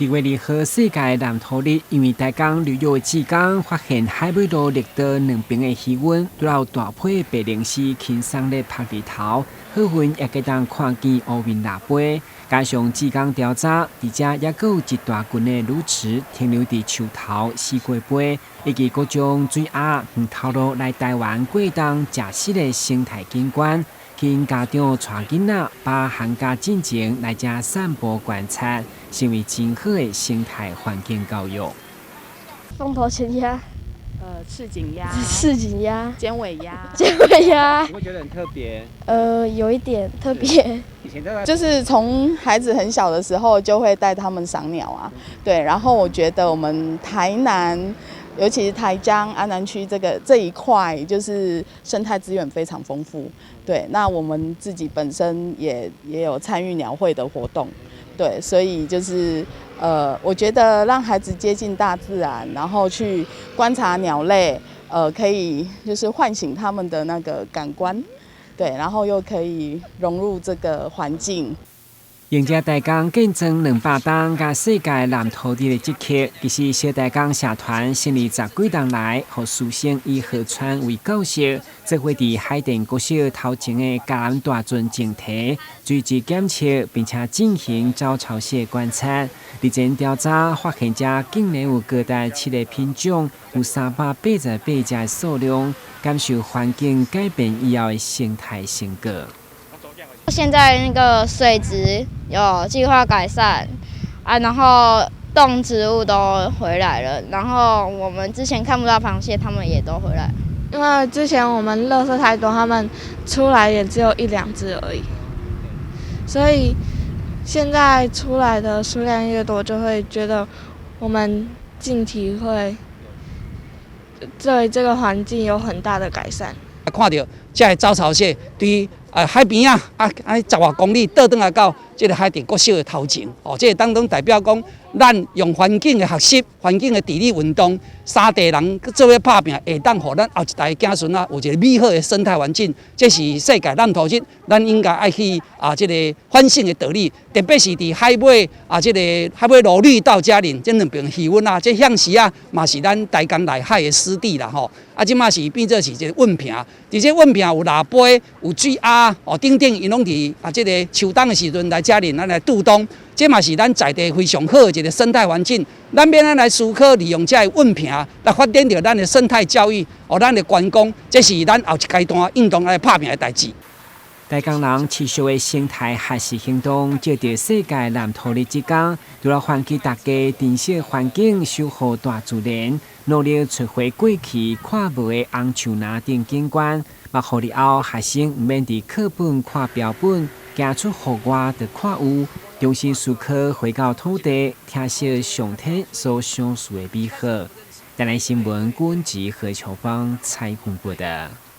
2月2號，世界藍塗日，因為台江旅遊的志工發現海尾路綠道兩邊的魚塭，拄有大批白鷺鷥輕鬆咧曝日頭，好遠也會當看見烏面蜊飛。加上志工調查，佇遮猶閣有一大群的鸕鶿停留佇樹頭四界飛，以及各種水鴨沿頭路來台灣過冬食食的生態景觀，吸引家長帶囡仔把寒假進前來遮散步觀察，成為真好的生態環境教育。鳳頭前鴨、赤頸鴨、赤頸鴨、尖尾鴨、尖尾鴨。你會覺得很特別？有一點特別。就是從孩子很小的時候就會帶他們賞鳥啊，對。然後我覺得我們台南，尤其是台江安南區這一塊，就是生態資源非常豐富，對。那我們自己本身也有參與鳥會的活動，對，所以就是我覺得讓孩子接近大自然，然後去觀察鳥類，可以就是喚醒他們的那個感官。對，然後又可以融入這個環境。迎接台江建莊200冬佮世界藍塗日的這刻，其實小台江社團成立十幾冬來，予師生以河川為教室，做伙佇海淀國小頭前的嘉南大圳前堤水質檢測，並且進行鳥巢蟹觀察。日前調查發現，遮竟然有高達七个品種，有388隻的數量，感受環境改變以後的生態成果。現在那個水質有計劃改善啊，然後動植物都回來了，然後我們之前看不到螃蟹，它們也都回來。因為之前我們垃圾太多，它們出來也只有一兩隻而已，所以現在出來的數量越多，就會覺得我們近期會對這個環境有很大的改善。看著這个鳥巢蟹對海邊仔啊，按呢十外公里倒轉來到這个海淀國小的頭前，哦，這个當中代表講，咱用環境的學習、環境的治理運動，三地人做伙拍拚，會當予咱後一代子孫啊有一个美好的生態環境。這是世界藍塗日，咱應該愛去啊，這个反省的道理。特別是佇海尾啊，這个海尾路綠道遮爾，這兩爿魚塭啊，這向時啊，嘛是咱台江內海的濕地啦吼。啊，這馬是變做是一个塭坪，佇這塭坪有蜊飛、有水鴨哦等等，𪜶攏佇啊這个秋冬的時陣來遮爾，咱來度冬。這嘛是咱在地非常好的一个生態環境。咱欲按怎來思考利用這个塭坪來發展著咱的生態教育，予咱的觀光，這是咱後一階段應當來拍拚的代誌。台江人持續的生態學習行動，藉著世界藍塗日這工，除了喚起大家珍惜環境、守護大自然，努力揣回過去看無的紅樹林等景觀，嘛予日後學生毋免佇課本看標本，行出戶外就看有，重新思考回到土地，聽惜上天所賞賜的美好。台南新聞，郭文吉何秋芳採訪報導。